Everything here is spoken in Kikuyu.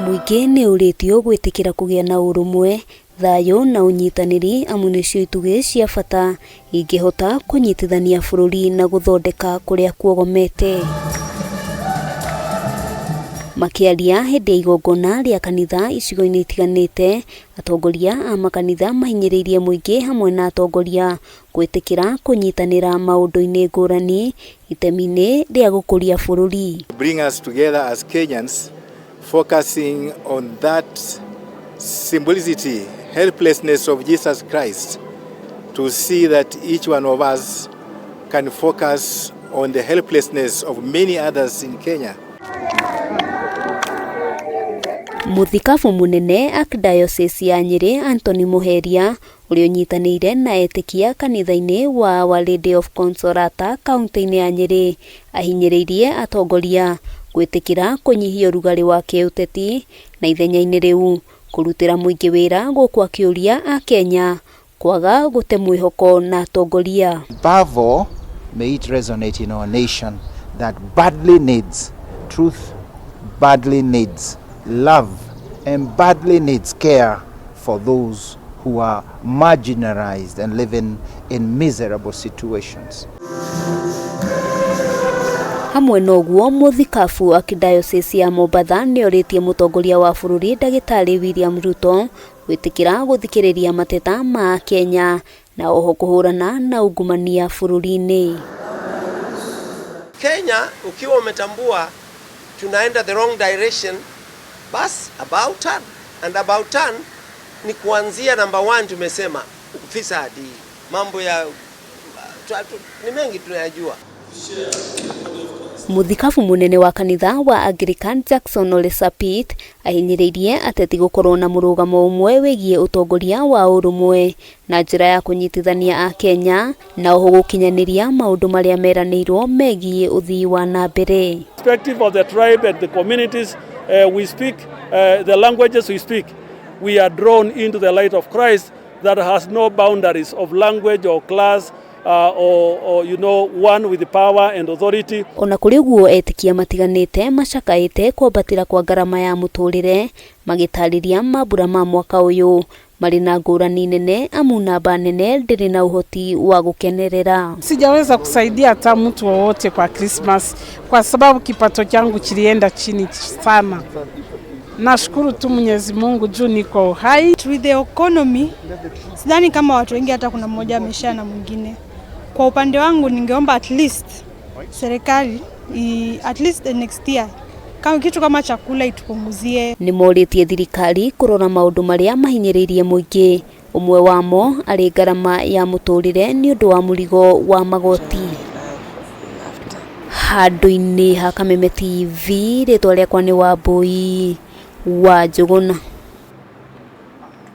Mũingĩ nĩ ũrĩtio gwĩtĩkĩra kũgĩa na ũrũmwe, thayũ na ũnyitanĩri amu nĩcio itugĩ cia bata ingĩhota kũnyitithania bũrũri na gũthondeka kũrĩa kuogomete. Makĩaria hĩndĩ ya igongona rĩa kanitha icigo-inĩ itiganĩte, atongoria a makanitha mahinyĩrĩirie mũingĩ hamwe na atongoria gwĩtĩkĩra kũnyitanĩra maũndũ-inĩ ngũrani itemi-inĩ rĩa gũkũria bũrũri. Bring us together as Kenyans, focusing on that simplicity, helplessness of Jesus Christ, to see that each one of us can focus on the helplessness of many others in Kenya. Mũthikabu mũnene Archdiocese ya Nyĩrĩ Anthony Muheria ũrĩa ũnyitanĩire na etĩkia kanitha-inĩ wa Our Lady of Consolata kaunti-inĩ ya Nyĩrĩ ahinyĩrĩirie atongoria gwĩtĩkĩra kũnyihia ũrugarĩ wa kĩũteti na ithenya-inĩ rĩu kũrutĩra mũingĩ wĩra gũkũ akĩũria akenya kwaga gũte mwĩhoko na atongoria. Above all, may it resonate in our nation that badly needs truth, badly needs love, and badly needs care for those who are marginalized and living in miserable situations. Hamwe na ũguo mũthikabu Archdiocese ya Mombatha nĩorĩtie mũtongoria wa bũrũri ndagĩtarĩ William Ruto gwĩtĩkĩra gũthikĩrĩria mateta ma Kenya na oho kũhũrana na ungumania bũrũri-inĩ. Kenya ukiwa umetambua tunaenda the wrong direction, bas about turn. And about turn ni kuanzia number one, tumesema ufisadi, mambo ya ni mengi tunayajua. Mũthikabu mũnene wa kanitha wa Anglican Jackson Ole Sapit ahinyĩrĩirie ateti gũkorwo na mũrũgamo ũmwe wĩgiĩ ũtongoria wa ũrũmwe na njĩra ya kũnyitithania akenya na oho gũkinyanĩria maũndũ marĩa meranĩirwo megiĩ ũthii wa na mbere. Perspective of the tribe and the communities we speak, the languages we speak, we are drawn into the light of Christ that has no boundaries of language or class or one with power and authority. Ona kũrĩ ũguo etĩkia matiganĩte macakaĩte kwambatĩra kwa ngarama ya mũtũrĩre magĩtarĩria mambura ma mwaka ũyũ marĩ na ngũrani nene amu namba nene ndĩrĩ na ũhoti wa gũkenerera. Sijaweza kusaidia hata mtu wowote kwa Christmas kwa sababu kipato changu kilienda chini sana. Nashukuru tu Mwenyezi Mungu juu niko hai. With the economy, sidhani kama watu wengi hata kuna mmoja ameshare na mwingine. Kwa upande wangu ningeomba at least serikali at least the next year kama kitu kama chakula itupunguzie. Nĩ morĩtie thirikari kũrora maũndũ marĩa mahinyĩrĩirie mũingĩ ũmwe wamo arĩ ngarama ya mũtũrĩre nĩ ũndũ wa mũrigo wa magoti. Handũ-inĩ ha Kameme TV rĩtwa rĩakwa nĩ Wambui wa Njũgũna.